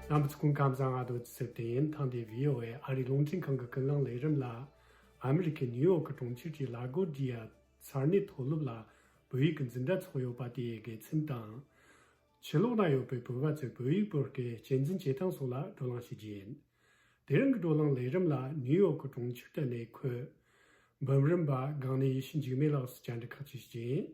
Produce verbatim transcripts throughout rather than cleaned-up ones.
རྣམ་པ་ཚོ་སྐུ་ཁམས་བཟང་། ང་རྡོ་རྗེ་ཚེ་བརྟན་ཡིན། ཐེངས་འདིའི་བྷི་ཨོ་ཨེ་ཨ་རིའི་རླུང་འཕྲིན་ཁང་གི་ཀུན་གླེང་ལས་རིམ་ལ། ཨ་མི་རི་ཀའི་ནིའུ་ཡོག་གི་གྲོང་ཁྱེར་གྱི་ལ་གོ་ཌི་ཡ་ས་གནས་མཐོ་སློབ་ལ་བོད་ཡིག་གི་འཛིན་གྲྭ་ཚོགས་ཡོད་པ་དེའི་དགེ་མཚན་དང་། ཕྱི་ལོགས་ན་ཡོད་པའི་བོད་པ་ཚོས་བོད་ཡིག་བོད་སྐད་གཅེས་འཛིན་བྱེད་སྟངས་སོགས་ལ་བགྲོ་གླེང་ཞུ་རྒྱུ་ཡིན། དེ་རིང་གི་བགྲོ་གླེང་ལས་རིམ་ལ་ནིའུ་ཡོག་གི་གྲོང་ཁྱེར་དུ་གནས་འཁོད་འབུམ་རམས་པ་སྒང་ནས་ཡེ་ཤེས་འཇིགས་མེད་ལགས་སུ་བཅར་འདྲི་ཁག་ཅིག་ཞུ་རྒྱུ་ཡིན།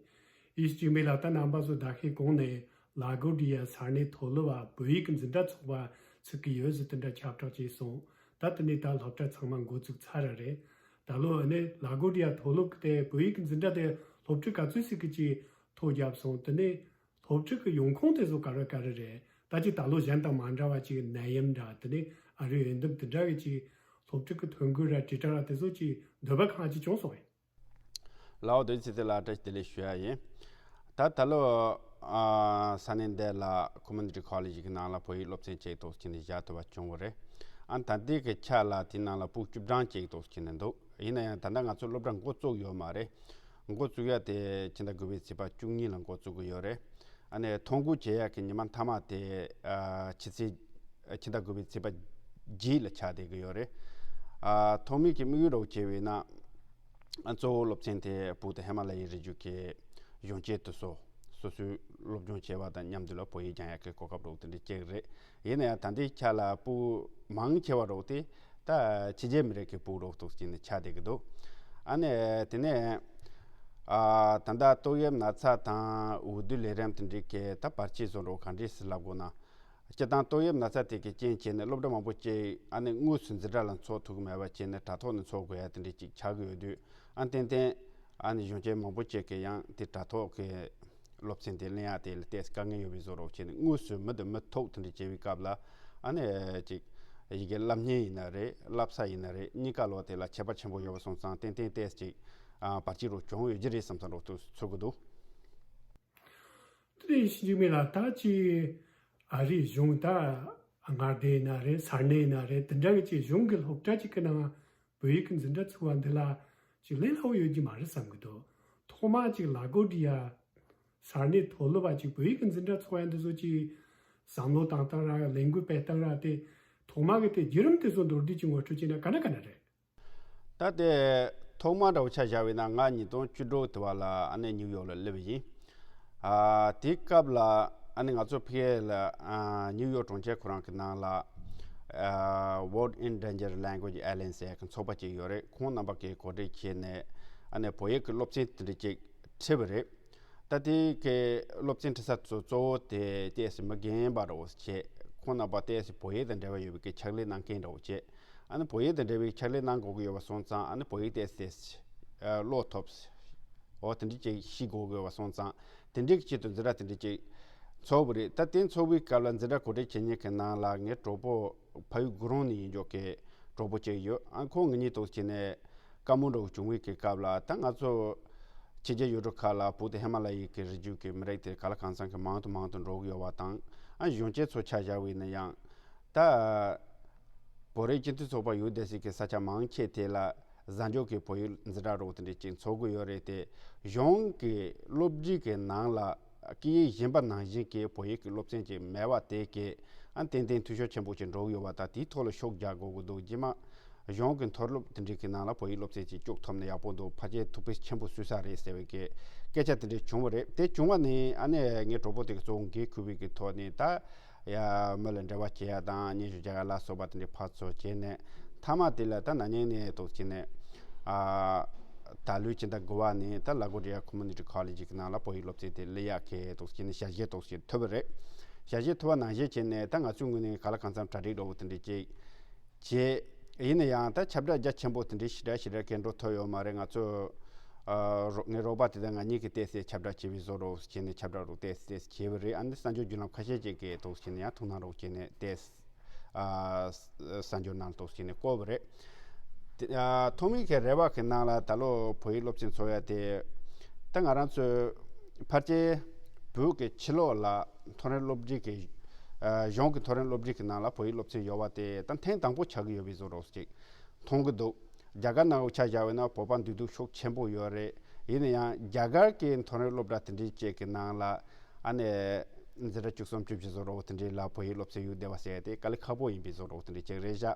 ཡེ་ཤེས་འཇིགས་མེད་ལགས། ད་རྣམ་པ་ཚོ་ཟླ་ཤས་གོང་ནས་ལ་གོ་ཌི་ཡ་ས་གནས་མཐོ་སློབ་པ་བོད་ཡིག་གི་འཛིན་གྲྭ་ཚོགས་པ་ཚུགས་ཀྱི་ཡོད་ཟེར་དེ་འདྲ་ཁྱབ་བསྒྲགས་བྱས་སོང་། ད་དེ་ནས་ད་སློབ་གྲྭ་ཚང་མ་འགོ་བཙུགས་ཚར་ར་རེད། ད་ལོ་ཨ་ནི་ལ་གོ་ཌི་ཡ་མཐོ་སློབ་ཀྱི་དེ་བོད་ཡིག་གི་འཛིན་གྲྭ་དེ་སློབ་ཕྲུག་ག་ཚོད་ཟིག་གི་ཅིག་ཐོ་བརྒྱབ་སོང་། དེ་ནས་སློབ་ཕྲུག་གི་ཡོང་ཁུངས་དེ་ཚོ་ག་རེ་ག་རེ་རེད། ད་ཅིག་ད་ལོ་གཞན་དང་མ་འདྲ་བ་ཅིག་ནད་ཡམས་འདྲ། དེ་ནས་ཨ་རིའི་འོས་འདེམས་དེ་འདྲ་གི་ཅིག་སློབ་ཕྲུག་གི་ཐོ་འགོད་ར་དྲིལ་བསྒྲགས་ར་དེ་ཚོ་ཅིག་འདོད་པ་གང་ཅིག་བྱུང་སོང་ངས། ལའོ་དེ་ཚེ་དེ་ལ་བཀྲ་ཤིས་བདེ་ལེགས་ཞུ་ཡ་ཡིན། ད་ད་ལོ་ཨ་ས་གནས་འདི་ལ་ཁོ་མུ་ནི་ཊི་ཀོ་ལེ་ཇི་གི་ནང་ལ་བོད་ཡིག་སློབ་ཚན་ཅིག་ཏོག་ཅིག་ནས་བཞག་ཐུབ་པ་བྱུང་བ་རེད། ཨ་ད་ལྟའི་གི་ཆ་ལ་དེའི་ནང་ལ་སྤུ་གུ་བཅུ་གྲངས་ཅིག་ཏོག་ཅིག་ནས་འདུག་ཡིན་ན་ཡང་ད་ལྟ་ང་ཚོ་སློབ་གྲྭ་འགོ་བཙུགས་ཡོད་མ་རེད། འགོ་བཙུགས་ཡ་དེ་ཕྱི་ཟླ་དགུ་པའི་ཚེས་པ་བཅུ་གཉིས་ལ་འགོ་བཙུགས་ཀྱི་ཡོད་རེད། ཨ་ནི་ཐོ་འགོད་བྱེད་ཡ་གི་ཉི་མ་མཐའ་མ་དེ་ཨ་ཕྱི་ཚེས་ཕྱི་ཟླ་དགུ་པའི་ཚེས་པ་བརྒྱད་ལ་ཆགས་བསྡད་ཀྱི་ཡོད་རེད། ཨ་ཐོག་མའི་གི་དམིགས་ཡུལ་རོགས་བྱས་པས་ན། ཨ་གཙོ་བོ་སློབ་ཚན་དེ་བོད་དང་ཧི་མ་ལ་ཡའི་རི་རྒྱུད་ཀྱི་གཞོན་སྐྱེས་དེ་ཚོ་སོ་སོའི་སློབ་སྦྱོང་བྱས་པ་དང་མཉམ་དུ་ལ་བོད་ཡིག་སྦྱང་ཡ་གི་གོ་སྐབས་རོགས་དེ་འདྲ་སྤྲད་ཀྱི་རེད། ཡིན་ན་ཡང་ད་ལྟའི་ཆ་ལ་སྤུ་གུ་མང་ཆེ་བ་རོགས་དེ་ད་ཕྱི་རྒྱལ་མི་རིགས་ཀྱི་སྤུ་གུ་རོགས་ཏོག་ཅིག་ནས་ཆགས་བསྡད་ཀྱི་འདུག་ཨ་ནི་དེ་ནས་ཨ་ད་ལྟ་ཏོག་དབྱིབས་ན་ཚ་དང་འོས་བསྡུ་ལས་རིམ་དེ་འདྲའི་གི་ད་བར་ཆད་བཟོ་འདྲ་ག་འདྲས་སེ་ལབ་དགོས་ན། སྤྱིར་བཏང་ཏོག་དབྱིབས་ན་ཚ་དེ་གི་རྐྱེན་བྱས་ནས་སློབ་གྲྭ་མང་པོ་ཅིག་ཨ་ནི་དངོས་སུ་འཛིན་གྲྭ་ལ་འཚོགས་ཐུབ་ཀྱི་མེད་པ་བྱས་ནས་དྲ་ཐོག་ནས་འཚོགས་དགོས་ཡ་དེ་འདྲ་ཅིག་ཆགས་ཀྱི་ཡོད་དུས། ཨ་ཏན་ཏན་ཨ་ནི་གཞོན་སྐྱེས་མང་པོ་ཅིག་གིས་ཡང་དེ་དྲ་ཐོག་གི་སློབ་ཚན་དེ་ལེན་ཡ་དེ་ལ་ཏོག་ཙམ་དཀའ་ངལ་ཡོད་པའི་བཟོ་འདྲ་བྱས་ནས་དངོས་སུ་མི་དང་མི་ཐུག་དེ་འདྲ་བྱེད་པའི་སྐབས་ལ་ཨ་ནི་ཅིག་ཡི་གེ་བསླབ་གཉེར་ཡིན་ན་རེད། བསླབ་ས་ཡིན་ན་རེད། གཉིས་ཀ་ལོག་དེ་ལ་ཁྱད་པར་ཆེན་པོ་ཡོད་པ་སོང་ཙང་ཏན་ཏན་ཏོག་ཙམ་ཅིག་ཨ་བར་ཆད་རོགས་བྱུང་ཡོད་ཀྱི་རེད་བསམ་བསམ་རོགས་ཏོག་ཙམ་ཚོར་གྱི་འདུག་དེ་ནས་ཡེ་ཤེས་འཇིགས་མེད་ལགས། ད་ཅིག་ཨ་རིའི་གཞུང་ད་མངའ་སྡེ་ཡིན་ན་རེད། ས་གནས་ཡིན་ན་རེད། དེ་འདྲ་གི་ཅིག་གཞུང་གི་སློབ་གྲྭ་ཅིག་གི་ནང་བོད་ཡིག་གི་འཛིན་གྲྭ་ཚུགས་པ་འདི་ལ་ཅིག་ལས་སླ་པོ་ཡོད་ཀྱི་མ་རེད་བསམ་གི་འདུག་ཐོག་མ་ཅིག་ལ་གོ་ཌི་ཡ་ས་གནས་མཐོ་སློབ་པ་ཅིག་བོད་ཡིག་གི་འཛིན་གྲྭ་ཚུགས་ཡ་འདི་ཚོ་ཅིག་བསམ་བློ་བཏང་སྟངས་ར་ལས་འགུལ་སྤེལ་སྟངས་ར་དེ་ཐོག་མ་གི་དེ་བརྒྱུད་རིམ་དེ་ཚོ་མདོར་བསྡུས་ཅིག་ངོ་སྤྲོད་བྱས་ན་ག་འདྲ་ག་འདྲ་རེད། ད་ལྟའི་ཐོག་མ་འདྲ་བོ་ཆ་བཞག་པ་ཡིན་ན་ང་ཉིས་སྟོང་བཅུ་དྲུག་དེ་བ་ལ་ཨ་ནི་ནིའུ་ཡོག་ལ་སླེབས་པ་ཡིན། ཨ་དེའི་སྐབས་ལ་ཨ་ནི་ང་ཚོ་ཕ་གི་ལ་ཨ་ནིའུ་ཡོག་གྲོང་ཁྱེར་ཁོ་རང་གི་ནང་ལ་ཨ་World Endangered Language Alliance ཟེར་ཡག་གི་ཚོགས་པ་ཅིག་ཡོད་རེད། ཁོང་རྣམ་པ་གིས་གོ་སྒྲིག་བྱས་ནས་ཨ་ནི་བོད་ཡིག་གི་སློབ་ཚན་དེ་འདྲ་ཅིག་ཁྲིད་པ་རེད། ད་ལྟའི་གི་སློབ་ཚན་ཁྲིད་ས་ཚོ་གཙོ་བོ་དེ་ཏོག་ཙམ་མི་རྒན་པ་རོགས་བྱས། ཁོང་རྣམ་པ་ཏོག་ཙམ་བོད་ཡིག་དང་འབྲེལ་བ་ཡོད་པའི་གི་ཕྱག་ལས་གནང་མཁན་རོགས་བྱས། ཨ་ནི་བོད་ཡིག་དང་འབྲེལ་བའི་ཕྱག་ལས་གནང་དགོས་ཀྱི་ཡོད་པ་སོང་ཙང་ཨ་ནི་བོད་ཡིག་ཏོག་ཙམ་ཨ་ཀློག་ཐུབ། འོ་དེ་འདྲ་ཅིག་ཤེས་དགོས་ཀྱི་ཡོད་པ་སོང་ཙང་དེ་འདྲའི་གི་ཆེད་དུ་འཛིན་གྲྭ་དེ་འདྲ་ཅིག་ཚོགས་པ་རེད། ད་དེ་ཚོགས་པའི་སྐབས་ལ་འཛིན་གྲྭ་གོ་སྒྲིག་བྱེད་མཁན་གྱི་ནང་ལ་ངའི་གྲོགས་པོ་ཕ་ཡུལ་དགུ་རོང་ནས་ཡིན་འཇོག་གི་གྲོགས་པོ་གཅིག་ཡོད། ཨ་ཁོང་ངེད་གཉིས་ཏོག་ཙམ་ནས་བཀའ་མོལ་འདྲ་བོ་བྱུང་བའི་གི་སྐབས་ལ་ད་ང་ཚོ་ཕྱི་རྒྱལ་ཡུལ་གྲུ་ཁག་ལ་བོད་དང་ཧི་མ་ལ་ཡའི་གི་རི་རྒྱུད་ཀྱི་མི་རིགས་དེ་ག་ལ་གང་འཚམ་གི་མང་དུ་མང་དུ་འགྲོ་གི་ཡོད་པ་དང་། ཨ་གཞོན་སྐྱེས་ཚོ་ཆ་བཞག་པ་ཡིན་ན་ཡང་ད་བོད་རིགས་སྤྱི་མཐུན་ཚོགས་པ་ཡུལ་སྡེ་སྲིད་ཀྱི་ས་ཆ་མང་ཆེ་དེ་ལ་གཟའ་མཇུག་གི་བོད་ཡིག་འཛིན་གྲྭ་རོགས་དེ་འདྲ་ཅིག་འཚོགས་ཀྱི་ཡོད་རེད་དེ། གཞུང་གི་སློབ་སྒྲིག་གི་ནང་ལ་སྐད་ཡིག་གཞན་པ་ནང་བཞིན་གྱི་བོད་ཡིག་གི་སློབ་ཚན་ཅིག་མེད་པ་དེ་གི་ཨ་ཏན་ཏན་འཐུས་ཤོར་ཆེན་པོ་ཅིག་འགྲོ་གི་ཡོད་པ་དང་། དེའི་ཐོག་ལ་ཤུགས་རྒྱག་དགོས་ཀྱི་འདུག་རྗེས་མ་གཞུང་གི་མཐོ་སློབ་དེ་འདྲའི་གི་ནང་ལ་བོད་ཡིག་སློབ་ཚན་ཅིག་བཅུག་ཐུབ་ན་ཡག་པོ་འདུག་ཕལ་ཆེར་ཐུགས་ཕན་ཆེན་པོ་གསོས་ས་རེད་ཟེར་བའི་གི་སྐད་ཆ་དེ་འདྲ་བྱུང་བ་རེད། དེ་བྱུང་བ་ནས་ཨ་ནི་ངའི་གྲོགས་པོ་དེ་གི་གཙོ་བོ་འགན་ཁུར་བའི་གི་ཐོག་ནས་ད་ཡ་མི་ལ་འབྲེལ་བ་བྱེད་ཡ་དང་སྙན་ཞུ་རྒྱག་ཡ་ལ་སོགས་པ་དེ་འདྲའི་ཕར་ཚུར་བྱས་ནས། མཐའ་མ་དེ་ལ་ད་ན་ནིང་ནས་ཏོག་ཙམ་ནས་ཨ་ད་ལོའི་ཕྱི་ཟླ་དགུ་པ་ནས་ད་ལ་གོ་ཌི་ཡ་ཁོ་མུ་ནི་ཊི་ཀོ་ལེ་ཇི་གི་ནང་ལ་བོད་ཡིག་སློབ་ཚན་དེ་སླེབས་ཡག་གི་ཏོག་ཙམ་ནས་ཞལ་བཞེས་ཏོག་ཙམ་ཐོབ་པ་རེད། ཞལ་བཞེས་ཐོབ་པ་ནང་བཞིན་བྱས་ནས་ད་ང་ཚོའི་ངོས་ནས་ག་ལ་གང་འཚམ་གྲ་སྒྲིག་འདྲ་བོ་དེ་འདྲ་ཅིག་བྱས། ཡིན་ན་ཡང་ད་ཁྱབ་བསྒྲགས་རྒྱ་ཆེན་པོ་དེ་འདྲའི་ཞེ་དྲག་ཞེ་དྲག་སྐད་འགྲོ་ཐོབ་ཡོད་མ་རེད། ང་ཚོ་ཨ་རོགས་ངའི་རོགས་པ་དེ་དང་ང་གཉིས་ཀྱིས་ཏོག་ཙམ་ཁྱབ་བསྒྲགས་བྱས་པའི་བཟོ་འདྲ་བོ་བྱས་ནས་ཁྱབ་བསྒྲགས་རོགས་ཏོག་ཙམ་བྱས་པ་རེད། ཨ་ནི་གསར་འགྱུར་བརྒྱུད་ལམ་ཁ་ཤས་ཅིག་གིས་ཏོག་ཙམ་ནས་ཡང་ཐུགས་སྣང་རོགས་བྱས་ནས་ཏོག་ཙམ་ཨ་གསར་འགྱུར་ནང་ཏོག་ཙམ་ནས་བཀོད་པ་རེད། དེ་ཨ་ཐོག་མའི་གི་རེ་བ་གི་ནང་ལ་ད་ལོ་བོད་ཡིག་སློབ་ཚན་འཚོགས་ཡ་དེ་ད་ང་རང་ཚོའི་ཕལ་ཆེར་བོད་ཀྱི་ཕྱི་ལོགས་ལ་མཐོ་རིམ་སློབ་འབྲིང་གི་ཨ་གཞུང་གི་མཐོ་རིམ་སློབ་འབྲིང་གི་ནང་ལ་བོད་ཡིག་སློབ་ཚན་ཡོད་པ་དེ་ད་ཐེངས་དང་པོ་ཆགས་ཀྱི་ཡོད་པའི་བཟོ་འདྲ་ཅིག་མཐོང་གི་འདུག་རྒྱ་གར་ནང་ཆ་བཞག་པ་ཡིན་ན་བོད་པ་འདུས་སྡོད་ཤུགས་ཆེན་པོ་ཡོད་རེད། ཡིན་ན་ཡང་རྒྱ་གར་གྱི་མཐོ་རིམ་སློབ་གྲྭ་དེ་འདྲའི་ཅིག་གི་ནང་ལ་ཨ་ནི་ འཛིན་གྲྭ་བཅུ་གསུམ་བཅུ་བཞི་བཟོ་འདྲ་བོ་དེ་འདྲའི་ལ་བོད་ཡིག་སློབ་ཚན་ཡོད་བསྡད་པ་ཟེར་ཡ་དེ་དཀའ་ལས་ཁག་པོ་ཡིན་པའི་བཟོ་འདྲ་བོ་དེ་འདྲ་ཅིག་རེད་བཞག་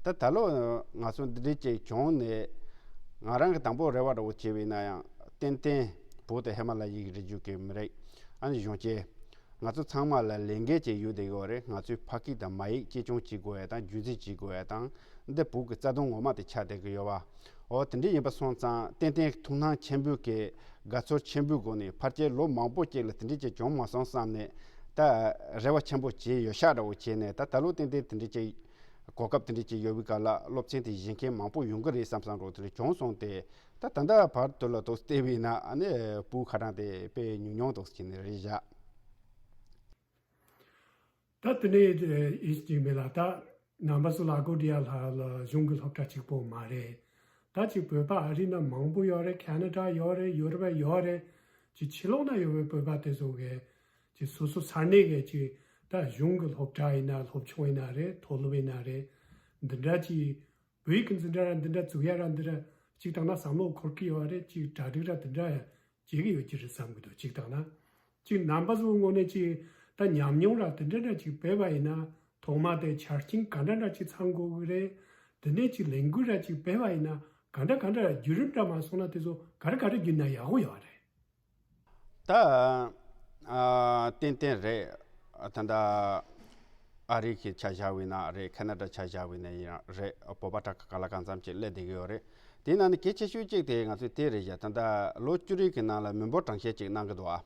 ད་ད་ལོ་ང་ཚོ་འདི་འདྲའི་ཅིག་བྱུང་ནས་ང་རང་གི་དང་པོ་རེ་བ་འདྲ་བོ་བྱས་པ་ཡིན་ན་ཡང་ཏན་ཏན་བོད་དང་ཧི་མ་ལ་ཡའི་རི་རྒྱུད་ཀྱི་མི་རིགས་ཨ་ནི་གཞོན་སྐྱེས། ང་ཚོ་ཚང་མ་ལ་ལས་འགན་ཅིག་ཡོད་བསྡད་ཡོད་རེད། ང་ཚོའི་ཕ་སྐད་དང་མ་ཡིག་གཅེས་སྐྱོང་བྱེད་དགོས་ཡ་དང་རྒྱུན་འཛིན་བྱེད་དགོས་ཡ་དང་འདི་བོད་ཀྱི་རྩ་དོན་ངོ་མ་དེ་ཆགས་བསྡད་ཀྱི་ཡོད་པ། འོ་དེ་འདྲ་ཡིན་པ་སོང་ཙང་ཏན་ཏན་ཐུགས་སྣང་ཆེན་པོས་ཀྱི་དགའ་ཚོར་ཆེན་པོའི་སྒོ་ནས་ཕལ་ཆེར་ལོ་མང་པོ་ཅིག་ལ་དེ་འདྲ་ཅིག་བྱུང་མ་སོང་བསམ་ནས་ད་རེ་བ་ཆེན་པོ་བྱས་ཡོད་ཤག་འདྲ་བོ་བྱས་ནས་ད་ད་ལོ་ཏན་ཏན་དེ་འདྲ་ཅིག་གོ་སྐབས་དེ་འདྲ་ཅིག་ཡོད་པའི་སྐབས་ལ་སློབ་ཚན་དེ་གཞན་མཁན་མང་པོ་ཡོང་གི་རེད་བསམ་བསམ་འདྲ་བོ་དེ་འདྲ་བྱུང་སོང་སྟེ་ད་ད་ལྟ་བར་དུ་ལ་དོགས་བལྟས་པས་ན་ཨ་ནི་བོད་ཁ་གྲངས་དེ་དཔེ་ཉུང་ཉུང་དོགས་ཀྱི་ནི་རེད་བཞག་ད་དེ་ནས་ཨེ་ཅིག་མེད་ལ་ད་རྣམ་པ་ཚོ་ལ་གོ་དེ་ཡ་ལྷ་ལ་གཞུང་གི་སློབ་གྲྭ་གཅིག་པོ་མ་རེད། ད་ཅིག་བོད་པ་ཨ་རི་ན་མང་པོ་ཡོད་རེད། ཁ་ན་ཌ་ཡོད་རེད། ཡུ་རོབ་ཡོད་རེད། ཅིག་ཕྱི་ལོགས་ན་ཡོད་པའི་བོད་པ་དེ་ཚོ་གི་ཅིག་སོ་སོ་ས་གནས་གི་ཅིག་ད་གཞུང་གི་སློབ་གྲྭ་ཡིན་ན་སློབ་ཆུང་ཡིན་ན་རེད། མཐོ་སློབ་ཡིན་ན་རེད། འདི་འདྲ་ཅིག་བོད་ཡིག་གི་འཛིན་གྲྭ་ར་འདི་འདྲ་བཙུགས་ཡ་ར་འདི་འདྲ་ཅིག་བཏང་ན་བསམ་བློ་འཁོར་གི་ཡོད་རེད། ཅིག་གྲ་སྒྲིག་ར་འདི་འདྲ་ཡ་བྱེད་གི་ཡོད་ཀྱི་རེད་བསམ་གི་འདུག་ཅིག་བཏང་ན་ཅིག་རྣམ་པ་ཚོའི་ངོས་ནས་ཅིག་ད་ཉམས་མྱོང་ར་འདི་འདྲ་འདྲ་ཅིག་སྤེལ་བ་ཡིན་ན་ཐོག་མ་དེ་ཆ་རྐྱེན་ག་འདྲ་འདྲ་ཅིག་ཚང་དགོས་གི་རེད། དེ་ནས་ཅིག་ལས་འགུལ་ར་ཅིག་སྤེལ་བ་ཡིན་ན་ག་འདྲ་ག་འདྲ་ར་བརྒྱུད་རིམ་འདྲ་མ་སོང་ན་དེ་ཚོ་ག་རེ་ག་རེ་བརྒྱུད་ན་ཡག་པོ་ཡོད་རེད། ད་ཨ་ཏན་ཏན་རེད། ད་ལྟ་ཨ་རི་གི་ཆ་བཞག་པ་ཡིན་ན་རེད། ཁ་ན་ཌ་ཆ་བཞག་པ་ཡིན་ན་ཡང་རེད། བོད་པ་དྲག་ག་ལ་གང་འཚམ་ཅིག་སླེབས་བསྡད་ཀྱི་ཡོད་རེད། དེ་ནང་ནས་གལ་ཆེ་ཤོས་གཅིག་དེ་ང་ཚོས་དེ་རེད་བཞག་ད་ལྟ་ལོ་བཅུ་རེ་གི་ནང་ལ་མི་འབོར་གྲངས་བཤེར་ཅིག་གནང་གི་འདུག་ཨ།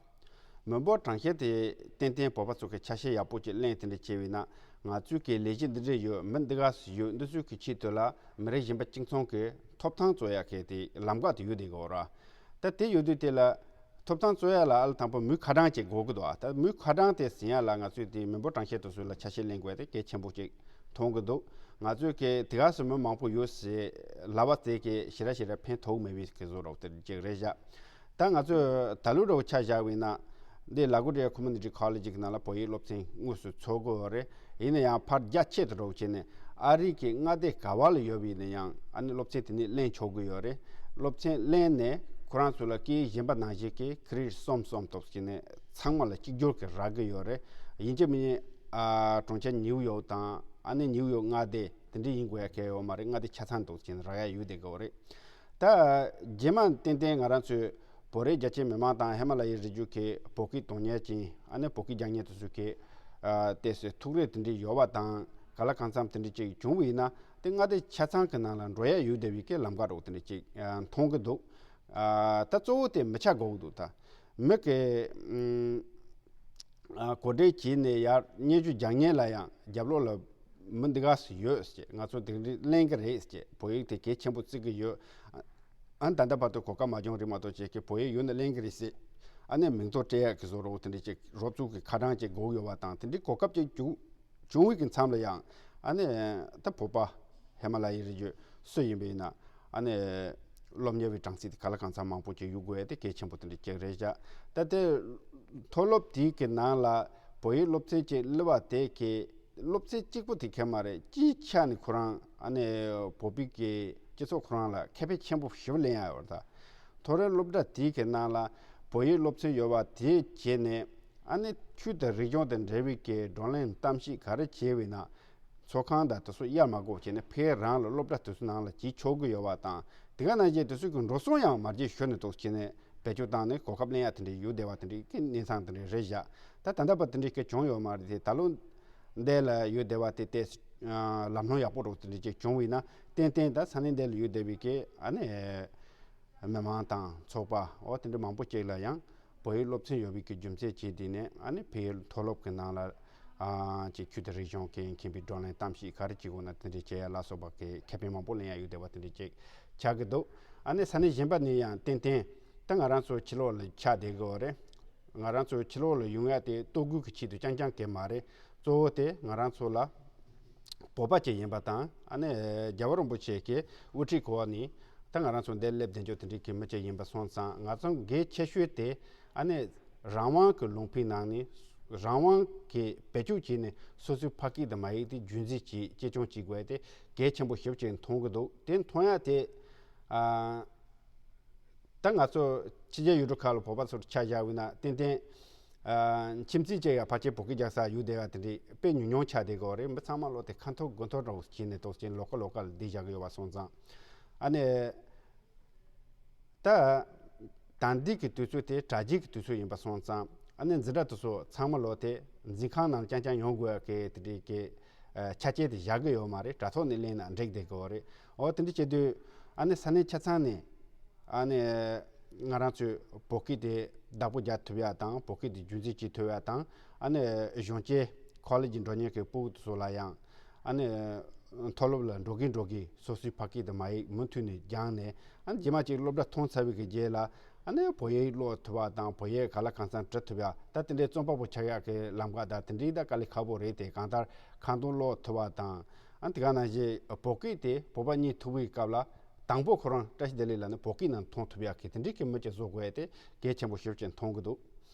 མི་འབོར་གྲངས་བཤེར་དེ་ཏན་ཏན་བོད་པ་ཚོ་གི་ཆ་ཤས་ཡག་པོ་ཅིག་ལེན་དེ་འདྲ་བྱས་པ་ཡིན་ན་ང་ཚོས་གི་ལས་གཞི་འདི་འདྲ་ཡོད། མི་འདི་ག་སུ་ཡོད། འདི་ཚོའི་གི་ཆེད་དུ་ལ་མི་རིགས་གཞན་པ་གཅིག་མཚུངས་གི་ཐོབ་ཐང་རྩོད་ཡག་གི་དེ་ལམ་ཁ་དེ་ཡོད་བསྡད་ཀྱི་ཡོད་རེད། ད་དེ་ཡོད་དུས་དེ་ལ་ཐོབ་ཐང་རྩོད་ཡ་ལ་ཨ་ལ་དང་པོ་མོས་ཁ་གྲངས་ཅིག་དགོས་ཀྱི་འདུག་ཨ། ད་མོས་ཁ་གྲངས་དེ་ཟིན་ཡ་ལ་ང་ཚོས་དེ་མི་འབོར་གྲངས་བཤེར་དེ་ཚོ་ལ་ཆ་ཤས་ལེན་དགོས་དེ་གལ་ཆེན་པོ་ཅིག་མཐོང་གི་འདུག་ང་ཚོས་ཀྱི་དེ་ག་སུ་མི་མང་པོ་ཡོད་ཟེར་ལབ་པ་དེ་གི་ཞེ་དྲག་ཞེ་དྲག་ཕན་ཐོགས་མེད་པའི་གི་བཟོ་འདྲ་དེ་ཅིག་རེད་བཞག་ད་ང་ཚོས་ད་ལོ་འདྲ་བོ་ཆ་བཞག་པ་ཡིན་ན་འདི་ལ་གོ་ཌི་ཡ་ཁོ་མུ་ནི་ཊི་ཁོ་ལེ་ཇི་གི་ནང་ལ་བོད་ཡིག་སློབ་ཚན་དངོས་སུ་འཚོགས་ཀྱི་ཡོད་རེད། ཡིན་ན་ཡང་ཕར་རྒྱ་ཆེ་དུ་འགྲོ་བྱས་ནས་ཨ་རི་གི་མངའ་སྡེ་ག་བ་ལ་ཡོད་པ་ཡིན་ན་ཡང་ཨ་ནི་སློབ་ཚན་དེ་ནས་ལེན་ཆོག་གི་ཡོད་རེད། སློབ་ཚན་ལེན་ནས་ཁོ་རང་ཚོ་ལ་སྐད་ཡིག་གཞན་པ་ནང་བཞིན་གྱི་ཁི་རི་ཌིཊ་གསུམ་གསུམ་ཐོབ་བྱས་ནས་ཚང་མ་ལ་གཅིག་གྱུར་གྱི་རག་གི་ཡོད་རེད། ཡིན་གཅིག་མིན་གཉིས་ཨ་གྲོང་ཁྱེར་ནིའུ་ཡོག་དང་ཨ་ནི་ནིའུ་ཡོག་མངའ་སྡེ་དེ་འདྲ་ཡིན་དགོས་ཡ་གལ་ཡོད་མ་རེད། མངའ་སྡེ་ཆ་ཚང་ཐོབ་བྱས་ནས་རག་ཡ་ཡོད་བསྡད་ཀྱི་ཡོད་རེད། ད་རྗེས་མ་ཏན་ཏན་ང་རང་ཚོའི་བོད་རིགས་རྒྱ་ཆེ་མི་མང་དང་ཧི་མ་ལ་ཡའི་རི་རྒྱུད་ཀྱི་བོད་སྐད་གཏོང་མཁན་ཅིག་ཨ་ནི་བོད་སྐད་རྒྱག་མཁན་དེ་ཚོ་གི་ཨ་ཏོག་ཙམ་ཐུགས་རེ་དེ་འདྲ་ཡོད་པ་དང་ག་ལ་གང་འཚམ་དེ་འདྲ་ཅིག་བྱུང་བ་ཡིན་ན་དེ་མངའ་སྡེ་ཆ་ཚང་གི་ནང་ལ་འགྲོ་ཡ་ཡོད་བསྡད་པའི་གི་ལམ་ཁ་འདྲ་བོ་དེ་འདྲ་ཅིག་ཨ་མཐོང་གི་འདུག་ཨ་ད་གཙོ་བོ་དེ་མི་ཆ་དགོས་ཀྱི་འདུག་ད་མི་གི་ཨམ་ཨ་གོ་སྒྲིག་བྱས་ནས་ཡར་སྙན་ཞུ་རྒྱག་མཁན་ལ་ཡང་རྒྱབ་ལོགས་ལ་མི་འདི་ག་སུ་ཡོད་ཟེར། ང་ཚོ་དེ་འདྲ་ལེན་གི་རེད་ཟེར། བོད་ཡིག་དེ་གལ་ཆེན་པོ་བརྩི་གི་ཡོད། ཨ་ད་ལྟ་བར་དུ་གོ་སྐབས་མ་བྱུང་རེད་མ་གཏོགས་བྱེད་ཀྱི་བོད་ཡིག་ཡོད་ན་ལེན་གི་རེད་ཟེར། ཨ་ནི་མིང་ཐོ་སྤྲད་ཡག་གི་བཟོ་འདྲ་བོ་དེ་འདྲ་ཅིག་རོབ་ཙུག་གི་ཁ་གྲངས་ཅིག་དགོས་ཡོད་པ་དང་དེ་འདྲའི་གོ་སྐབས་ཅིག་བྱུང་བྱུང་བའི་གི་མཚམས་ལ་ཡང་ཨ་ནི་ད་བོད་པ་ཧི་མ་ལ་ཡའི་རི་རྒྱུད་སུ་ཡིན་པ་ཡིན་ན་ཨ་ནི་སློབ་གཉེར་བའི་གྲངས་ཚད་དེ་ག་ལ་གང་འཚམ་མང་པོ་ཅིག་ཡོད་དགོས་ཡ་དེ་གལ་ཆེན་པོ་དེ་འདྲ་ཅིག་རེད་བཞག་ད་དེ་མཐོ་སློབ་དེའི་གི་ནང་ལ་བོད་ཡིག་སློབ་ཚན་ཅིག་སླེབས་པ་དེ་གི་སློབ་ཚན་གཅིག་པོ་དེ་གལ་མ་རེད། སྤྱིའི་ཆ་ནས་ཁོ་རང་ཨ་ནི་བོད་པའི་གི་སྤྱི་ཚོགས་ཁོ་རང་ལ་ཁེ་ཕན་ཆེན་པོ་ཞེ་པོ་ལེན་ཡ་ཡོད་རེད། ད་མཐོ་རིམ་སློབ་གྲྭ་དེའི་གི་ནང་ལ་བོད་ཡིག་སློབ་ཚན་ཡོད་པ་དེ་བྱས་ནས་ཨ་ནི་ཆོས་དང་རིག་གཞུང་དང་འབྲེལ་བའི་གི་བགྲོ་གླེང་གཏམ་བཤད་ག་རེ་བྱས་པ་ཡིན་ན་ཚོགས་ཁང་དང་དེ་ཚོ་གཡར་མ་དགོས་བྱས་ནས་ཕ་གི་རང་ལ་སློབ་གྲྭ་དེ་ཚོ་ནང་ལ་བྱེད་ཆོག་གི་ཡོད་པ་དང་དེ་ག་ནང་བཞིན་དེ་ཚོ་གི་འགྲོ་སོང་ཡང་མ་བརྗེད་ཞོར་ནས་འདུག་བྱས་ནས་བེད་སྤྱོད་བཏང་ནས་གོ་སྐབས་ལེན་ཡ་དེ་འདྲ་ཡོད་བསྡད་པ་དེ་འདྲའི་གི་གནས་སྟངས་དེ་འདྲ་རེད་བཞག་ད་ད་ལྟ་བར་དེ་འདྲའི་གི་བྱུང་ཡོད་མ་རེད་དེ། ད་ལོ་འདི་ལ་ཡོད་བསྡད་པ་དེ་ཏོག་ཙམ་ལམ་ལྷོང་ཡག་པོ་འདྲ་བོ་དེ་འདྲ་ཅིག་བྱུང་བ་ཡིན་ན་ཏན་ཏན་ད་ས་གནས་འདི་ལ་ཡོད་བསྡད་པའི་གི་ཨ་ནི་མི་མང་དང་ཚོགས་པ་འོ་དེ་འདྲ་མང་པོ་ཅིག་ལ་ཡང་བོད་ཡིག་སློབ་ཚན་ཡོད་པའི་གི་རྒྱུ་མཚན་བྱས་དེ་ནས་ཨ་ནི་བོད་ཡིག་མཐོ་སློབ་ཀྱི་ནང་ལ་ཨ་ཅིག་ཆོས་དང་རིག་གཞུང་གི་མཁྱེན་པའི་བགྲོ་གླེང་གཏམ་བཤད་ག་རེ་བྱེད་དགོས་ན་དེ་འདྲ་བྱེད་ཡ་ལ་སོགས་པ་གི་ཁེ་ཕན་མང་པོ་ལེན་ཡ་ཡོད་བསྡད་པ་དེ་འདྲ་ཅིག་ཆགས་ཀྱི་འདུག་ཨ་ནི་ས་གནས་གཞན་པ་ནས་ཡང་ཏན་ཏན་ད་ང་རང་ཚོ་ཕྱི་ལོགས་ལ་ཆགས་བསྡད་ཀྱི་ཡོད་རེད། ང་རང་ཚོ་ཕྱི་ལོགས་ལ་ཡོང་ཡ་དེ་ལྟོ་གོས་ཀྱི་ཆེད་དུ་རྐྱང་རྐྱང་གི་མ་རེད། གཙོ་བོ་དེ་ང་རང་ཚོ་ལ་བོད་པ་ཅིག་ཡིན་པ་དང་ཨ་ནི་རྒྱལ་བ་རིན་པོ་ཆེ་གི་དབུ་ཁྲིད་འོག་ནས་ད་ང་རང་ཚོ་འདིར་སླེབས་བསྡད་རྒྱུ་དེ་འདྲའི་གི་མི་ཅིག་ཡིན་པ་སོང་ཙང་ང་ཚོ་གལ་ཆེ་ཤོས་དེ་ཨ་ནི་རང་དབང་གི་ལུང་པའི་ནང་ནས་རང་དབང་གི་བེད་སྤྱོད་བྱས་ནས་སོ་སོའི་ཕ་སྐད་དང་མ་ཡིག་དེ་རྒྱུན་འཛིན་བྱེད་གཅེས་སྐྱོང་བྱེད་དགོས་དེ་གལ་ཆེན་པོ་ཞེ་པོ་ཅིག་མཐོང་གི་འདུག་དེ་མཐོང་ཡ་དེ་ཨ། ད་ང་ཚོ་ཕྱི་རྒྱལ་ཡུལ་གྲུ་ཁག་ལ་བོད་པ་ཚོར་ཆ་བཞག་པ་ཡིན་ན་ཏན་ཏན་ ཨ། ཁྱིམ་མཚེས་བཅས་ཡང་ཕལ་ཆེར་བོད་སྐད་རྒྱག་ས་ཡོད་བསྡད་ཡ་དེ་འདྲའི་དཔེ་ཉུང་ཉུང་ཆགས་བསྡད་ཀྱི་ཡོད་རེད། མི་ཚང་མ་ལོག་དེ་ཁ་འཐོར་དགུ་འཐོར་འདྲ་བོ་བྱས་ནས་ཏོག་ཙམ་ལོགས་ཀ་ལོགས་ཀ་ལ་བསྡད་བཞག་གི་ཡོད་པ་སོང་ཙང་། ཨ་ནི། ད། ད་འདི་གི་དུས་ཚོད་དེ་དྲ་རྒྱའི་གི་དུས་ཚོད་ཡིན་པ་སོང་ཙང་། ཨ་ནི་འཛིན་གྲྭ་དེ་ཚོ་ཚང་མ་ལོག་དེ་འཛིན་ཁང་ནང་རྐྱང་རྐྱང་ཡོང་དགོས་ཀྱི་དེ་འདྲའི་གི་ཆ་རྐྱེན་དེ་བཞག་གི་ཡོད་མ་རེད། དྲ་ཐོག་ནས་ལེན་ན་འགྲིག་བསྡད་ཀྱི་ཡོད་རེད། འོ་དེ་འདྲ་བྱེད་དུས། ཨ་ནི་ས་གནས་ཆ་ཚང་ནས། ཨ་ནི། ང་རང་ཚོས་བོད་སྐད་དེ་བདག་པོ་རྒྱག་ཐུབ་ཡ་དང་བོད་སྐད་དེ་རྒྱུན་འཛིན་བྱེད་ཐུབ་ཡ་དང་། ཨ་ནི་གཞོན་སྐྱེས་ཁོ་ལེ་ཇི་འགྲོ་མཁན་གྱི་ཕྲུ་གུ་དེ་ཚོ་ལ་ཡང་། ཨ་ནི་མཐོ་སློབ་ལ་འགྲོ་གིན་འགྲོ་གིན་སོ་སོའི་ཕ་སྐད་དེ་མ་ཡིག་མུ་མཐུད་ནས་སྦྱངས་ནས། ཨ་ནི་རྗེས་མ་ཅིག་སློབ་གྲྭ་མཐོང་ཚར་བའི་གི་རྗེས་ལ། ཨ་ནི་བོད་ཡིག་ཀློག་ཐུབ་པ་དང་བོད་ཡིག་ག་ལ་གང་འཚམ་འབྲི་ཐུབ་ཡ། ད་དེ་འདྲའི་རྩོམ་པ་པོ་ཆགས་ཡག་གི་ལམ་ཁ་ད་དེ་འདྲའི་ད་དཀའ་ལས་ཁག་པོ་རེད་དེ། གང་ལྟར་ཁ་འདོན་ཀློག་ཐུབ་པ་དང་། ཨ་ནི་དེ་ག་ནང་བཞིན་བོད་སྐད་དེ་བོད་པ་གཉིས་ཐུག་པའི་སྐབས་ལ། དང་པོ་ཁོ་རང་བཀྲ་ཤིས་བདེ་ལེགས་ལབ་ནས་བོད་སྐད་ནང་མཐོང་ཐུབ་ཡག་གི་དེ་འདྲའི་གི་མི་གཅིག་བཟོ་དགོས་ཡ་དེ་གལ་ཆེན་པོ་ཞེ་པོ་ཅིག་མཐོང་གི་འདུག།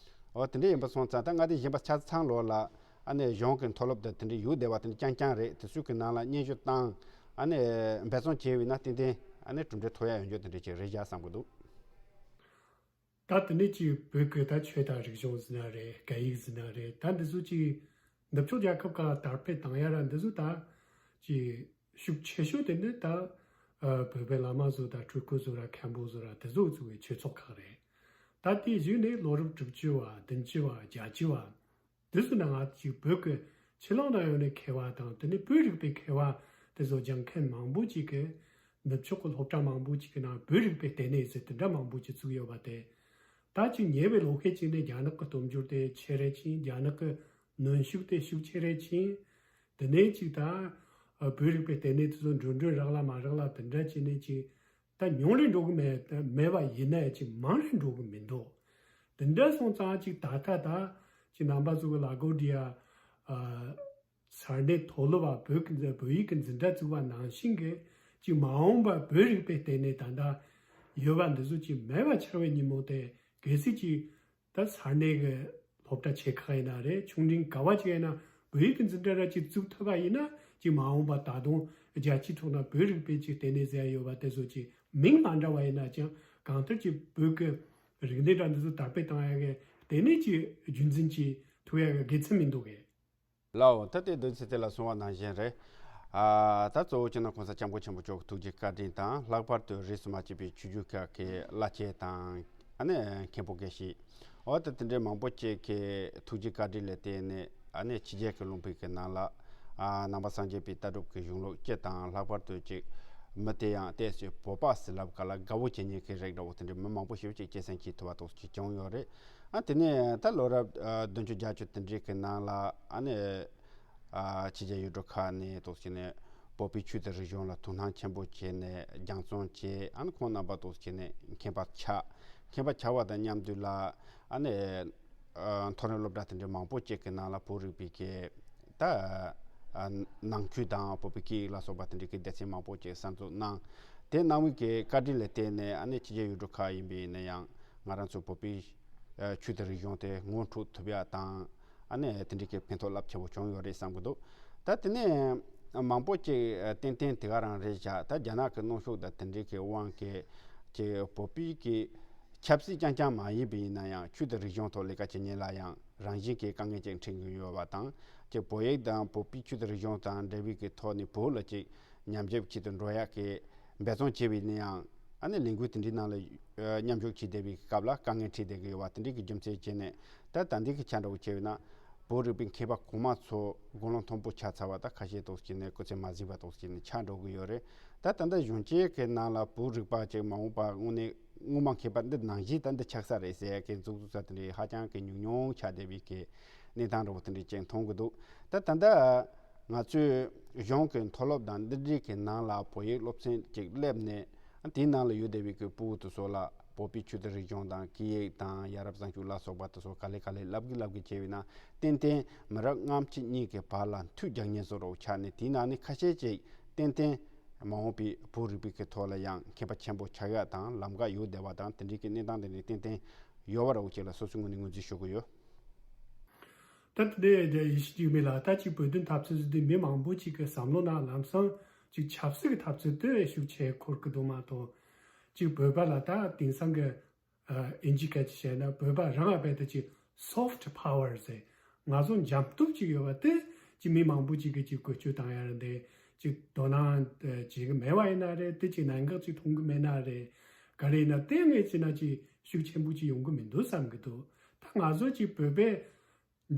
འོ་དེ་འདྲ་ཡིན་པ་སོང་ཙང་། ད་ང་དེ་གཞན་པ་ཆ་ཚང་ལོགས་ལ། ཨ་ནི་གཞུང་གི་མཐོ་སློབ་དང་དེ་འདྲ་ཡོད་བསྡད་པ་དེ་འདྲ་རྐྱང་རྐྱང་རེད། དེ་ཚོའི་གི་ནང་ལ་སྙན་ཞུ་བཏང་། ཨ་ནི་འབད་བརྩོན་བྱས་པ་ཡིན་ན་ཏན་ཏན་ཨ་ནི་གྲུབ་འབྲས་ཐོབ་ཡ་ཡོང་རྒྱུ་དེ་འདྲ་ཅིག་རེད་བཞག་བསམ་གི་འདུག། ད་དེ་ནས་ཅིག་བོད་ཀྱི་ད་ཆོས་དང་རིག་གཞུང་ཟེར་ན་རེད། སྐད་ཡིག་ཟེར་ན་རེད། ད་འདི་ཚོ་ཅིག་ནུབ་ཕྱོགས་རྒྱལ་ཁབ་ཁག་ལ་དར་སྤེལ་བཏང་ཡ་ར་འདི་ཚོ་ད་ཅིག་ཤུགས་ཆེ་ཤོས་དེ་ནི་ད་ཨ་བོད་པའི་བླ་མ་ཚོ་དང་སྤྲུལ་སྐུ་ཚོ་ར་མཁན་པོ་ཚོ་ར་དེ་ཚོ་ཚོ་གི་ཆོས་ཚོགས་ཁག་རེད། ད་དེའི་གཞུག་ནས་ལོ་རབས་དྲུག་ཅུ་བ། བདུན་ཅུ་བ། བརྒྱད་ཅུ་བ། དེ་ཚོ་ནང་ང་ཅིག་བོད་ཀྱི་ཕྱི་ལོགས་ན་ཡོད་ནས་མཁས་པ་དང་དེ་ནས་བོད་རིག་པའི་མཁས་པ་དེ་ཚོ་སྦྱང་མཁན་མང་པོ་ཅིག་གིས། ནུབ་ཕྱོགས་ཀྱི་སློབ་གྲྭ་མང་པོ་ཅིག་གི་ནང་བོད་རིག་པའི་ལྟེ་གནས་ཟེར་དེ་འདྲ་མང་པོ་ཅིག་བཙུགས་ཡོད་པ་དེ། ད་ཅིག་ཉེ་བའི་ལོ་ཤས་ཅིག་ནས་རྒྱ་ནག་གི་སྟོབས་འབྱོར་དེ་ཆེ་རེ་ཕྱིན། རྒྱ་ནག་གི་གནོན་ཤུགས་དེ་ཤུགས་ཆེ་རེ་ཕྱིན། དེ་ནས་ཅིག་ད་བོད་རིག་པའི་ལྟེ་གནས་དེ་ཚོ་འགྲོ་གྲོན་རག་ལ་མ་རག་ལ་དེ་འདྲ་བྱས་ནས་ཅིག་ད་ཉུང་རེ་འགྲོ་གི་མེད། མེད་པ་ཡིན་ན་ཡང་ཅིག་མང་རེ་འགྲོ་གི་མི་འདུག། དེ་འདྲ་སོང་ཙང་ཅིག་ད་ལྟ་ད་ཅིག་རྣམ་པ་ཚོ་གི་ལ་གོ་ཌི་ཡ་ས་གནས་མཐོ་སློབ་པ་བོད་ཀྱི་འཛིན། བོད་ཡིག་གི་འཛིན་གྲྭ་བཙུགས་པ་ནང་བཞིན་གྱི་ཅིག་མ་འོངས་པ་བོད་རིག་པའི་ལྟེ་གནས་ད་ལྟ་ཡོད་པ་འདི་ཚོ་ཅིག་མེད་པ་ཆགས་པའི་ཉིན་མོ་དེ་གལ་སྲིད་ཅིག་ད་ས་གནས་ཀྱི་སློབ་གྲྭ་ཆེ་ཁག་ཡིན་ན་རེད། ཆུང་འབྲིང་ག་བ་ཅིག་ཡིན་ན་བོད་ཡིག་གི་འཛིན་གྲྭ་ར་ཅིག་བཙུགས་ཐུབ་པ་ཡིན་ན། ཅིག་མ་འོངས་པ་ད་དུང་རྒྱལ་སྤྱིའི་ཐོག་ན་བོད་རིག་པའི་ཅིག་ལྟེ་གནས་ཟེར་ཡ་ཡོད་པ་དེ་ཚོ་ཅིག་མིང་མ་འདྲ་བ་ཡིན་ན་ཅང་གང་ལྟར་ཅིག་བོད་ཀྱི་རིག་གནས་འདྲ་འདི་ཚོ་དར་སྤེལ་བཏང་ཡ་གི་ལྟེ་གནས་ཅིག་རྒྱུན་འཛིན་ཅིག་ཐུབ་ཡ་གི་དགེ་མཚན་མི་འདུག་གས། ལགས་འོ། ད་ལྟའི་དོན་ཚན་དེ་ལ་གསུངས་པ་ནང་བཞིན་རེད། ཨ། ད་གཙོ་བོ་སྤྱི་ནོར་གོང་ས་སྐྱབས་མགོན་ཆེན་པོ་མཆོག་གི་ཐུགས་རྗེ་བཀའ་དྲིན་དང་། ལྷག་པར་དུ་རིས་སུ་མ་ཆད་པའི་ཆོས་བརྒྱུད་ཁག་གི་བླ་ཆེན་དང་། ཨ་ནི་མཁན་པོ་དགེ་བཤེས། འོ་ད་དེ་འདྲའི་མང་པོ་ཅིག་གི་ཐུགས་རྗེ་བཀའ་དྲིན་ལ་བརྟེན་ནས། ཨ་ནི་ཕྱི་རྒྱལ་གྱི་ལུང་པའི་གི་ནང་ལ། ཨ། ནང་པ་སངས་རྒྱས་པའི་ལྟ་གྲུབ་ཀྱི་གཞུང་ལུགས་སྤྱི་དང་། ལྷག་པར་དུ་ཅིག་མི་དེ་ཡང་ཏོག་ཙམ་བོད་པ་ཟེར་ལབ་ག་ལ་དགའ་བོ་བྱེད་མཁན་གྱི་རིགས་འདྲ་བོ་དེ་འདྲའི་མི་མང་པོ་ཞིག་ཅིག་སྐྱེད་སྲིང་བྱེད་ཐུབ་པ་ཏོག་ཙམ་ཅིག་བྱུང་ཡོད་རེད། ཨ། དེ་ནས་ད་ལོ་རབས་ཨ་བདུན་ཅུ་བརྒྱད་ཅུ་དེ་འདྲའི་གི་ནང་ལ། ཨ་ནི་ཨ་ཕྱི་རྒྱལ་ཡུལ་གྲུ་ཁག་ནས་ཏོག་ཙམ་ནས་བོད་པའི་ཆོས་དང་རིག་གཞུང་ལ་ཐུགས་སྣང་ཆེན་པོ་བྱས་ནས་སྦྱང་བརྩོན་བྱས། ཨ་ནི་ཁོང་རྣམ་པ་ཏོག་ཙམ་ནས་མཁས་པ་ཆགས། མཁས་པ་ཆགས་པ་དང་མཉམ་དུ་ལ། ཨ་ནི་ཨ་མཐོ་རིམ་སློབ་གྲྭ་དེ་འདྲའི་མང་པོ་ཅིག་གི་ནང་ལ་བོད་རིག་པའི་གི་ད་ཨ་ནང་ཆོས་དང་བོད་པའི་སྐད་ཡིག་ལ་སོགས་པ་དེ་འདྲའི་གི་སྡེ་ཚན་མང་པོ་ཅིག་གསར་འཛུགས་གནང་། དེ་གནང་བའི་གི་བཀའ་དྲིན་ལ་བརྟེན་ནས། ཨ་ནི་ཕྱི་རྒྱལ་ཡུལ་གྲུ་ཁག་ཡིན་པ་ཡིན་ན་ཡང་། ང་རང་ཚོ་བོད་པའི་ཨ་ཆོས་དང་རིག་གཞུང་དེ་སྔོན་འགྲོ་ཐུབ་ཡ་དང་། ཨ་ནི་དེ་འདྲའི་གི་ཕན་ཐོགས་རླབས་ཆེན་པོ་བྱུང་ཡོད་རེད་བསམ་གི་འདུག། ད་དེ་ནས་མང་པོ་ཅིག་ཏན་ཏན་དེ་ག་རང་རེད་བཞག། ད་རྒྱ་ནག་གི་གནོན་ཤུགས་དང་དེ་འདྲའི་གི་དབང་གིས་ཅིག་བོད་པའི་གི་ཆབ་སྲིད་རྐྱང་རྐྱང་མ་ཡིན་པ་ཡིན་ན་ཡང་། ཆོས་དང་རིག་གཞུང་ཐོག་ལས་ཀ་བྱེད་མཁན་ལ་ཡང་རང་བཞིན་གྱི་དཀའ་ངལ་ཅིག་འཕྲད་ཀྱི་ཡོད་པ་དང་། ཅིག་བོད་ཡིག་དང་བོད་པའི་ཆོས་དང་རིག་གཞུང་དང་འབྲེལ་བའི་གི་ཐོག་ནས་བོད་ལ་ཅིག་ཉམས་ཞིབ་བྱེད་དུ་འགྲོ་ཡག་གི་འབད་བརྩོན་བྱས་པ་ཡིན་ན་ཡང་། ཨ་ནི་ལས་འགུལ་དེ་འདྲའི་ནང་ལ་ཨ་མཉམ་ཞུགས་བྱེད་བསྡད་པའི་སྐབས་ལ་དཀའ་ངལ་འཕྲད་བསྡད་ཀྱི་ཡོད་པ་དེ་འདྲའི་གི་རྒྱུ་མཚན་བྱས་ནས། ད་ད་འདི་གི་ཆ་འདྲ་བོ་བྱས་པ་ཡིན་ན། བོད་རིག་པའི་མཁས་པ་གོང་མ་ཚོ་དགུང་ལོ་མཐོན་པོ་ཆགས་ཚར་བ་དང་། ཁ་ཤས་ཏོག་ཙམ་ནས་སྐུ་ཚེ་མ་གཟིགས་པ་ཏོག་ཙམ་ནས་ཆགས་འགྲོ་གི་ཡོད་རེད། ད་ད་ལྟ་གཞོན་སྐྱེས་ཀྱི་ནང་ལ་བོད་རིག་པ་ཅིག་མ་འོངས་པ་དངོས་གནས་སྔོན་མ་མཁས་པ་འདི་ནང་བཞིན་ད་འདི་ཆགས་ས་རེད་ཟེར་ཡ་གི་འཛུགས་འཛུགས་ས་དེ་འདྲའི་ཧ་ཅང་གི་ཉུང་ཉུང་ཆགས་བསྡད་པའི་གི་གནས་སྟངས་འདྲ་བོ་དེ་འདྲའི་ཅིག་མཐོང་གི་འདུག། ད་ད་ལྟ་ང་ཚོས་གཞུང་གི་མཐོ་སློབ་དང་འདི་འདྲའི་གི་ནང་ལ་བོད་ཡིག་སློབ་ཚན་ཅིག་སླེབས་ནས། དེའི་ནང་ལ་ཡོད་བསྡད་པའི་གི་ཕྲུ་གུ་དེ་ཚོ་ལ་བོད་པའི་ཆོས་དང་རིག་གཞུང་དང་སྐད་ཡིག་དང་ཡ་རབས་གསར་འགྱུར་ལ་སོགས་པ་དེ་ཚོ་ག་ལེ་ག་ལེ་བསླབ་གི་བསླབ་གི་བྱས་པ་ཡིན་ན། ཏན་ཏན་མི་རབས་སྔ་ཕྱི་གཉིས་ཀྱི་བར་ལ་མཐུད་རྒྱག་མཁན་བཟོ་འདྲ་བོ་ཆགས་ནས། དེའི་ནང་ནས་ཁ་ཤས་ཅིག་ཏན་ཏན་མ་འོངས་པའི་བོད་རིག་པའི་གི་ཐོག་ལ་ཡང་མཁས་པ་ཆེན་པོ་ཆགས་ཡག་དང་ལམ་ཁ་ཡོད་བསྡད་པ་དང་། དེ་འདྲའི་གི་གནས་སྟངས་དེ་འདྲའི་ཏན་ཏན་ཡོད་པ་འདྲ་བོ་ཅིག་ལ་སོ་སོའི་ངོས་ནས་ངོས་འཛིན་ཞུ་གི་ཡོད། ད་དེ་འདྲའི་ཡེ་ཤེས་འགྱུར་མེད་ལགས། ད་ཅིག་བོད་དོན་འཐབ་རྩོད་ཟེར་དུས་མི་མང་པོ་ཅིག་གི་བསམ་བློ་ནང་ལམ་སང་ཅིག་ཆབ་སྲིད་ཀྱི་འཐབ་རྩོད་དེ་ཤུགས་ཆེ་འཁོར་གི་འདུག་མ་གཏོགས། ཅིག་བོད་པ་ལ་ད་དེང་སང་གི་ཨ་ཨིན་ཇི་སྐད་ཀྱིས་བཤད་ན་བོད་པ་རང་ཨ་བས་ད་ཅིག་ soft power ཟེར། ང་ཚོ་འཇམ་སྟོབས་ཅིག་ཡོད་པ་དེ་ཅིག་མི་མང་པོ་ཅིག་གིས་ཅིག་བཀོལ་སྤྱོད་བཏང་ཡ་རེད་དེ། ཅིག་དོ་སྣང་བྱེད་གི་མེད་པ་ཡིན་ན་རེད། དེ་ཅིག་གནད་འགག་ཅིག་མཐོང་གི་མེད་ན་རེད། ག་རེ་ཡིན་ན་དེ་ངས་བྱས་ན་ཅིག་ཤུགས་ཆེན་པོ་ཅིག་ཡོང་གི་མི་འདུག་བསམ་གི་འདུག་ད་ང་ཚོ་ཅིག་བོད་པའི་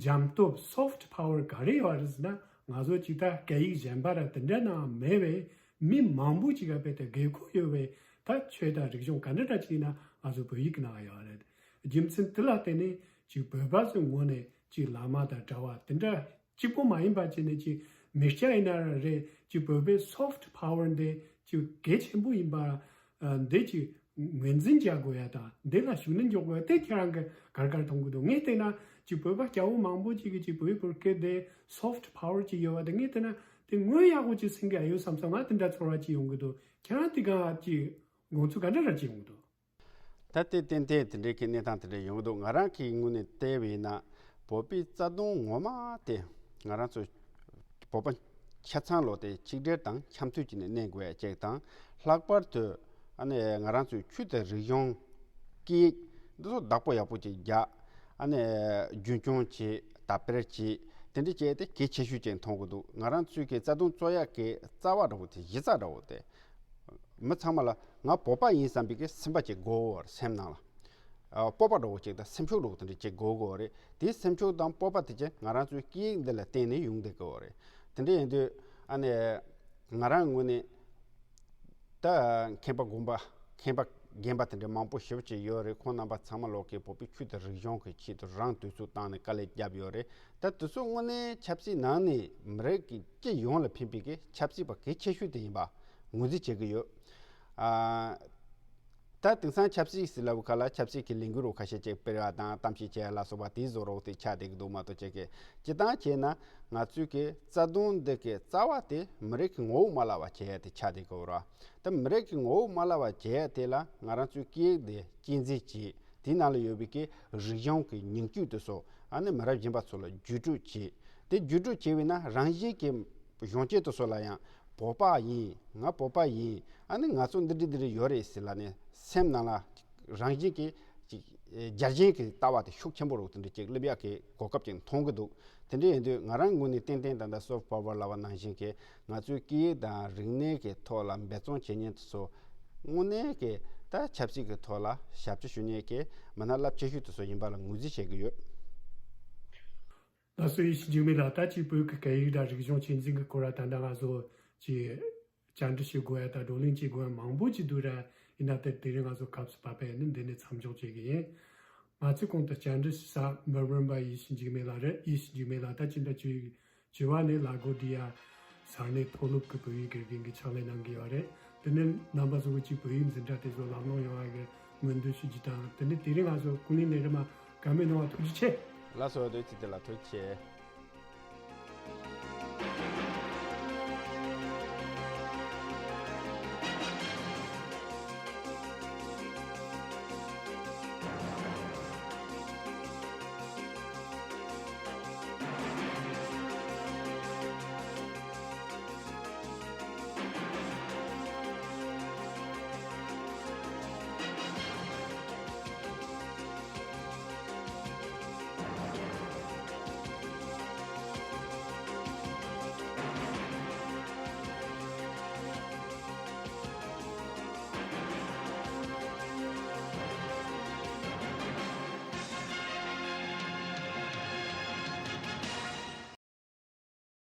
འཇམ་སྟོབས་soft power ག་རེ་ཡོད་རེད་ཟེར་ན། ང་ཚོ་ཅིག་ད་སྐད་ཡིག་གཞན་པ་ར་དེ་འདྲ་ནང་མེད་པའི་མི་མང་པོ་ཅིག་ག་དཔེ་དེ་དགོས་མཁོ་ཡོད་པའི་ད་ཆོས་དང་རིག་གཞུང་ག་འདྲ་འདྲ་ཅིག་ཡིན་ན་ང་ཚོ་བོད་ཡིག་གི་ནང་ཡོད་རེད། རྒྱུ་མཚན་དེ་ལ་བརྟེན་ནས་ཅིག་བོད་པ་ཚོའི་ངོས་ནས་ཅིག་བླ་མ་དང་གྲྭ་བ་དེ་འདྲ་གཅིག་པོ་མ་ཡིན་པ་བྱས་ནས་ཅིག་མི་སྐྱ་ཡིན་ན་ར་རེད། ཅིག་བོད་པའི་soft power འདི་ཅིག་གལ་ཆེན་པོ་ཡིན་པ། ཨ། འདི་ཅིག་ངོས་འཛིན་བྱ་དགོས་ཡ་དང་འདི་ལ་ཤུགས་སྣོན་འཇོག་དགོས་ཡ་དེ་ཁྱེད་རང་གི་ག་རེ་ག་རེ་མཐོང་གི་འདུག་ངས་བལྟས་ན་ཅིག་བོད་པ་སྐྱ་བོ་མང་པོ་ཅིག་གིས་ཅིག་བོད་ཡིག་སྐོར་སྐད་དེ་soft power ཅིག་ཡོད་པ་དེ་ངས་བལྟས་ན་དེ་དངོས་ཡག་པོ་ཅིག་ཟིན་གི་ཨ་ཡོད་བསམ་སོང་། ང་དེ་འདྲ་ཚོར་བ་ཅིག་ཡོང་གི་འདུག་ཁྱེད་རང་དེ་ག་ཅིག་དགོངས་ཚུལ་ག་འདྲ་ར་ཅིག་ཡོང་གི་འདུག་ད་ལྟའི་ཏན་ཏན་དེ་འདྲའི་གི་གནས་སྟངས་དེ་འདྲ་ཡོང་གི་འདུག་ང་རང་གི་ངོས་ནས་བལྟས་པ་ཡིན་ན། བོད་པའི་རྩ་དོན་ངོ་མ་དེ་ང་རང་ཚོ་བོད་པ་ཆ་ཚང་ལོ་དེ་གཅིག་སྒྲིལ་དང་འཆམ་མཐུན་བྱས་ནས་གནས་དགོས་ཡ་གཅིག་དང་། ལྷག་པར་དུ་ཨ་ནི་ང་རང་ཚོའི་ཆོས་དང་རིག་གཞུང་། སྐད་ཡིག་འདི་ཚོ་བདག་པོ་ཡག་པོ་ཅིག་རྒྱག་ཨ་ནི་རྒྱུན་འཁྱོངས་བྱེད། དར་སྤེལ་བྱེད། དེ་འདྲ་བྱས་ཏེ་གལ་ཆེ་ཤོས་ཅིག་མཐོང་གི་འདུག་ང་རང་ཚོའི་གི་རྩ་དོན་རྩོད་ཡག་གི་རྩ་བ་འདྲ་བོ་དེ་གཞི་རྩ་འདྲ་བོ་དེ། མི་ཚང་མ་ལ་ང་བོད་པ་ཡིན་བསམ་པའི་གི་སེམས་པ་ཅིག་དགོས་པ་རེད། སེམས་ནང་ལ། ཨ། སྤོབས་པ་འདྲ་བོ་ཅིག་དང་སེམས་ཤུགས་འདྲ་བོ་དེ་འདྲ་ཅིག་དགོས་དགོས་རེད། དེའི་སེམས་ཤུགས་དང་སྤོབས་པ་དེ་ཅིག་ང་རང་ཚོའི་སྐད་ཡིག་འདི་ལ་བརྟེན་ནས་ཡོང་བསྡད་དགོས་རེད། དེ་འདྲ་ཡིན་དུས་ཨ་ནི་ང་རང་ངོས་ནས་ད་མཁན་པ་དགོན་པ། མཁན་པ་རྒན་པ་དེ་འདྲ་མང་པོ་ཞེ་པོ་ཅིག་ཡོད་རེད། ཁོང་རྣམ་པ་ཚང་མ་ལོག་གིས་བོད་པའི་ཆོས་དང་རིག་གཞུང་གི་ཆེད་དུ་རང་དུས་ཚོད་བཏང་ནས་དཀའ་ལས་བརྒྱབ་ཡོད་རེད། ད་དེ་ཚོ་དངོས་གནས་ཆབ་སྲིད་ནང་ནས་མི་རིགས་ཀྱི་སྤྱི་ཡོངས་ལ་ཕན་པའི་གི་ཆབ་སྲིད་པ་གལ་ཆེ་ཤོས་དེ་ཡིན་པ་ངོས་འཛིན་བྱེད་ཀྱི་ཡོད། ཨ། ད་དེང་སང་ཆབ་སྲིད་ཟེར་ལབ་ཁ་ལ་ཆབ་སྲིད་ཀྱི་ལས་འགུལ་རོ་ཁ་ཤས་ཅིག་སྤེལ་བ་དང་གཏམ་བཤད་བྱས་ལ་སོགས་པ་དེ་བཟོ་རོགས་དེ་ཆགས་བསྡད་ཀྱི་འདུག་མ་གཏོགས་ཅིག་གི་སྤྱིར་བཏང་བྱས་ན་ང་ཚོའི་གི་རྩ་དོན་འདི་གི་རྩ་བ་དེ་མི་རིགས་ཀྱི་ངོ་བོ་མ་བརླག་པ་བྱེད་ཡ་དེ་ཆགས་བསྡད་ཀྱི་ཡོད་ར། ད་མི་རིགས་ཀྱི་ངོ་བོ་མ་བརླག་པ་བྱེད་ཡ་དེ་ལ་ང་རང་ཚོའི་སྐད་ཡིག་དེ་གཅེས་འཛིན་བྱེད། དེའི་ནང་ལ་ཡོད་པའི་གི་རིག་གཞུང་གི་ཉིང་བཅུད་དེ་ཚོ་ཨ་ནི་མི་རབས་གཞོན་པ་ཚོ་ལ་བརྒྱུད་སྤྲོད་བྱེད། དེ་བརྒྱུད་སྤྲོད་བྱས་པས་ན་རང་བཞིན་གྱི་གཞོན་སྐྱེས་དེ་ཚོ་ལ་ཡང་བོད་པ་ཡིན། ང་བོད་པ་ཡིན། ཨ་ནི་ང་ཚོ་འདི་འདྲ་འདི་འདྲ་ཡོད་རེད་ཟེར་ལབ་ནས་སེམས་ནང་ལ་རང་བཞིན་གྱི་ཅིག་རྒྱལ་ཞེན་གྱི་ལྟ་བ་དེ་ཤུགས་ཆེན་པོ་རུ་དེ་འདྲ་ཅིག་སླེབས་ཡག་གི་གོ་སྐབས་ཅིག་མཐོང་གི་འདུག་དེ་འདྲ་ཡིན་དུས་ང་རང་ངོས་ནས་ཏན་ཏན་ད་ལྟ་soft power ལབ་པ་ནང་བཞིན་གྱི་ང་ཚོའི་སྐད་ཡིག་དང་རིག་གནས་ཀྱི་ཐོག་ལ་འབད་བརྩོན་བྱེད་མཁན་དེ་ཚོ་དངོས་གནས་ཀྱི་ད་ཆབ་སྲིད་ཀྱི་ཐོག་ལ་ཞབས་ཕྱི་ཞུ་མཁན་གྱི་མི་སྣ་རླབས་ཆེ་ཤོས་དེ་ཚོ་ཡིན་པ་ལ་ངོས་འཛིན་བྱེད་ཀྱི་ཡོད། ལགས་སོ། ཡེ་ཤེས་འཇིགས་མེད་ལགས། ད་ཅིག་བོད་ཀྱི་སྐད་ཡིག་དང་རིག་གཞུང་གཅེས་འཛིན་གྱི་སྐོར་ལ་ད་ལྟ་ང་ཚོ་ཅིག་བཅར་འདྲི་བྱེད་དགོས་ཡ་དང་བགྲོ་གླེང་བྱེད་དགོས་ཡ་མང་པོ་ཅིག་འདུག་ར། ཡིན་ན་དེ་དེ་རིང་ང་ཚོ་སྐབས་སུ་བབས་པས་ནི་འདི་ནས་མཚམས་འཇོག་བྱེད་ཀྱི་ཡིན། ང་ཚོས་གོང་དུ་བཅར་འདྲི་ཞུ་ས་མེལ་བྷོན་པ་ཡེ་ཤེས་འཇིགས་མེད་ལགས་རེད། ཡེ་ཤེས་འཇིགས་མེད་ལགས་ད་ཅི་འདྲ་བྱུང་ཡོད། བྱས་པ་ནི་ལ་གོ་ཌི་ཡ་ས་གནས་མཐོ་སློབ་ཀྱི་བོད་ཡིག་དགེ་རྒན་གྱི་ཕྱག་ལས་གནང་གི་ཡོད་རེད། དེ་ནས་རྣམ་པ་ཚོ་གི་ཅིག་བོད་ཡིག་འཛིན་གྲྭ་དེ་ཚོ་ལམ་ལྷོང་ཡོང་བ་གི་སྨོན་འདུན་ཞུ་རྒྱུ་དང་། དེ་ནས་དེ་རིང་ང་ཚོ་ཀུན་གླེང་ལས་རིམ་བཀའ་མོལ་གནང་བ་ཐུགས་རྗེ་ཆེ། ལགས་སོ། དུས་ཚོད་དེ་ལ་ཐུགས་རྗེ་ཆེ།